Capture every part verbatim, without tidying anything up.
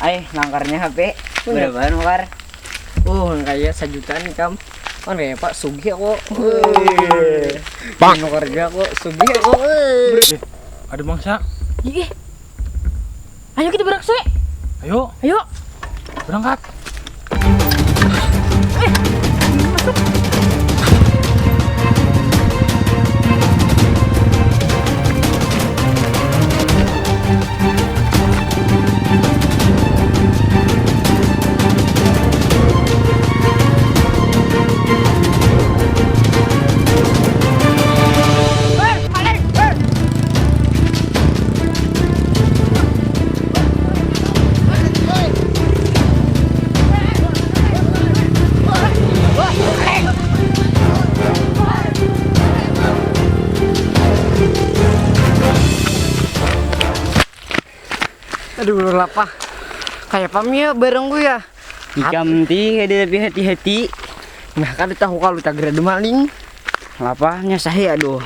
Ay, nukarnya H P. Berapa nukar? Uh, kaya sajutaan nih, Kam. Kan kaya, Pak, sugih aku. Wih. Nukar jua aku, sugih aku. Wih. Ada mangsa. Ih. Ayo kita berangkat, Sek. Ayo. Ayo. Berangkat. Aduh, lapah. Kayak pam ya barangku ya. Ikam ti kada tapi hati-hati. Nah, kada tahu kalau tagar ada maling. Lapahnya sahi, aduh.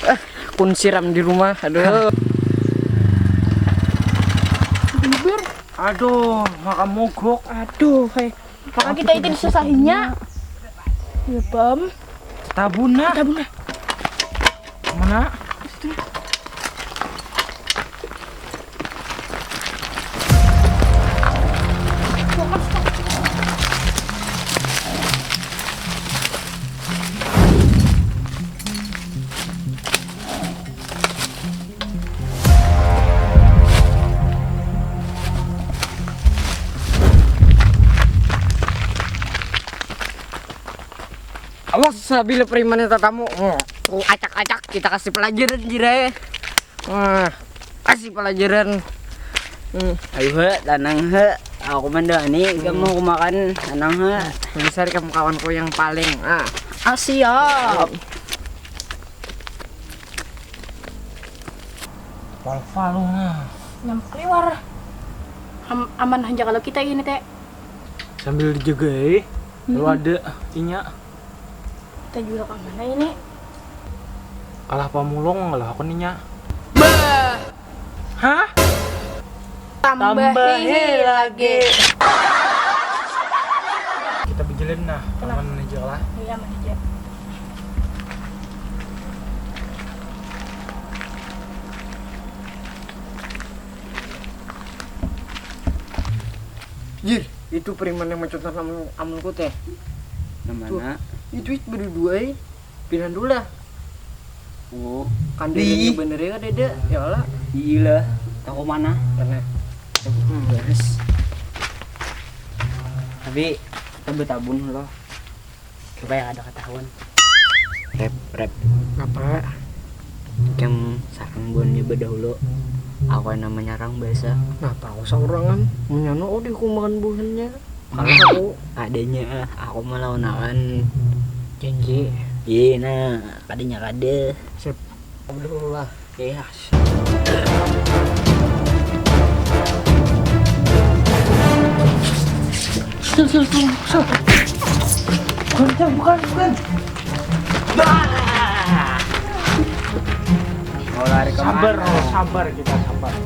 Eh, kun siram di rumah, aduh. Aduh, makan mogok. Aduh, hai. Maka kita itu disesahinya. Ya, Bam. Tabuna. Tabuna. Mana? Awas, bila premannya tatamu, hmm, ku acak-acak, kita kasih pelajaran, Jirai. Wah, kasih pelajaran. Hmm. Ayo, he, tenang, he. Aku mandani, hmm, kamu aku makan, tenang, he. Besar kamu kawanku yang paling. Ah. Ah, siap. Palfa lu, nah. Nyamuk liwar. Am- aman aja kalau kita ini, Teh. Sambil dijaga, eh. Kalau hmm, ada inya. Kita juga ke mana ini? Kalah pamulung, kalah aku ninya. Bah. Hah? Tambahi tambahi lagi. Kita berjalan nah, kenapa? Aman aja lah. Iya, aman aja. Jir, itu preman yang mencuntan amun, amunku teh. Nang mana? Itu, itu berdua, eh. Pilihan dulu lah. Oh. Kan dia bener ya, kada ada. Ya Allah. Iya lah. Tahu mana? Karena hmm, beres. Tapi kita bertabun loh. Supaya kada ketahuan. Rep, rep. Apa? Ikam sarang buhannya bedahulu. Aku yang namanya sarang bahasa. Nah, tahu saurangan. Menyano oh dihukumakan buhannya. Kalau aku adanya, aku melawan janji. Iya, nah, kadanya kada. Sip. Alhamdulillah. Iya. Bukan, bukan, bukan. Mau lari kemana? Sabar, sabar, kita sabar.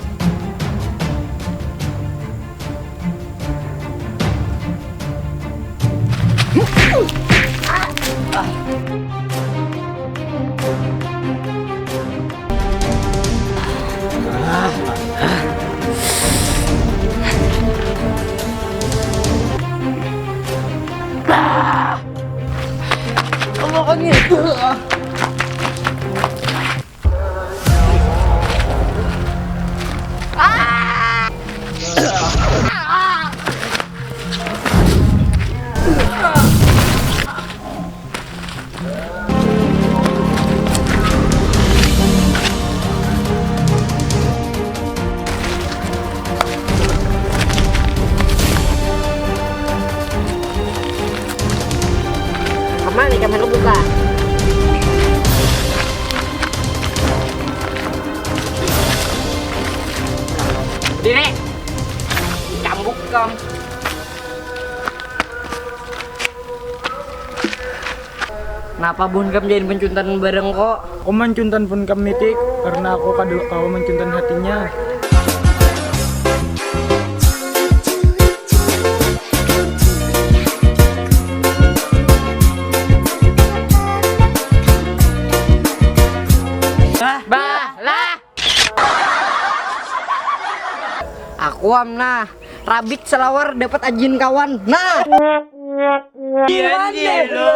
Kamar nih, kamar lu buka. Diri. Cambuk kam. Napa buhan kam jadi mencuntan bareng kok? Aku mencuntan pun kam nitik karena aku kada kawa mencuntan hatinya. Kuam nah, rabit salawar dapat ajin kawan. Nah. Iya, iya, lo.